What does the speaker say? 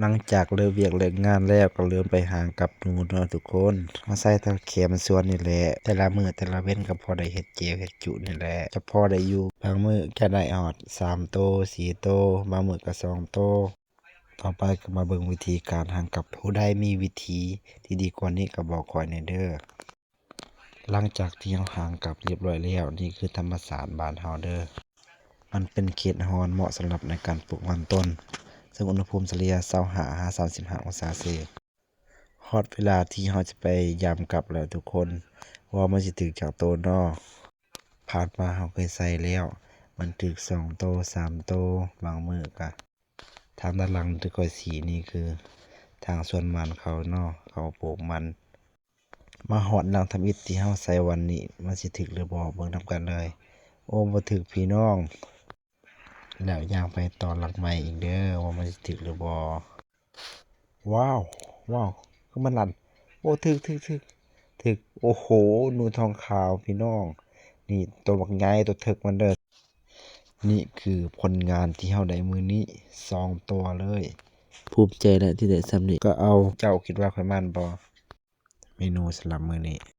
ຫຼັງຈາກເລີກວຽກເລີກງານແລ້ວ ກໍເລີ່ມໄປຫາກັບໜູເນາະທຸກຄົນ. ມາໃສ່ແຖວແຄມສວນນີ້ແຫຼະ ແຕ່ລະມື້ແຕ່ລະເວັນກໍພໍໄດ້ເຮັດແຈ່ວເຮັດຈຸນີ້ແຫຼະ ຈະພໍໄດ້ຢູ່ ບາງມື້ຈະໄດ້ຮອດສາມໂຕ ສີ່ໂຕ ບາງມື້ກໍສອງໂຕ. ຕໍ່ໄປກໍມາເບິ່ງວິທີການຫາກັບ ຜູ້ໃດມີວິທີທີ່ດີກວ່ານີ້ກໍບອກຂ້ອຍແດ່ເດີ. ຫຼັງຈາກທີ່ເຮົາຫາກັບຮຽບຮ້ອຍແລ້ວ ນີ້ຄືທຳມະຊາດບ້ານເຮົາເດີ. ມັນເປັນເຂດຮ້ອນ ເໝາະສຳລັບໃນການປູກມັນຕົ້ນ ເຊິ່ງອຸນຫະພູມສະເລ່ຍຊາວຫ້າຫາສາມສິບຫ້າອົງສາເຊ. ຮອດເວລາທີ່ເຮົາຈະໄປຢາມກັບແລ້ວທຸກຄົນ ວ່າມັນຊິຖືກຈັກໂຕນໍ. ຜ່ານມາເຮົາເຄີຍໃສ່ແລ້ວ ມັນຖືກສອງໂຕ ສາມໂຕ ບາງມື້ກະ ທາງດ້ານຫຼັງທີ່ຂ້ອຍຊີ້ນີ້ຄືທາງສວນມັນເຂົາເນາະ ເຂົາປູກມັນ. ມາຮອດຫຼັງທຳອິດທີ່ເຮົາໃສ່ວັນນີ້ ມັນຊິຖືກຫຼືບໍ່ ເບິ່ງນຳກັນເລີຍ. ໂອ້ ບໍ່ຖືກພີ່ນ້ອງ. ແລ້ວຍ່າງໄປຕໍ່ຫຼັງໃໝ່ອີກເດີ ວ່າມັນຊິຖືກຫຼືບໍ່. ວ້າວ ວ້າວ ຄືມັນລັ່ນ. ໂອ້ ຖືກ ຖືກ ຖືກ ຖືກ. ໂອ້ໂຫ ໜູທອງຂາວພີ່ນ້ອງ. ນີ້ໂຕບັກໃຫຍ່ ໂຕເຖິກມັນເດີ. ນີ້ຄືຜົນງານທີ່ເຮົາໄດ້ມື້ນີ້ ສອງຕົວເລີຍ. ພູມໃຈແຫຼະທີ່ໄດ້ສ່ຳນີ້. ກໍເອົາ. ເຈົ້າຄິດວ່າຂ້ອຍໝັ້ນບໍ່? ເມນູສຳລັບມື້ນີ້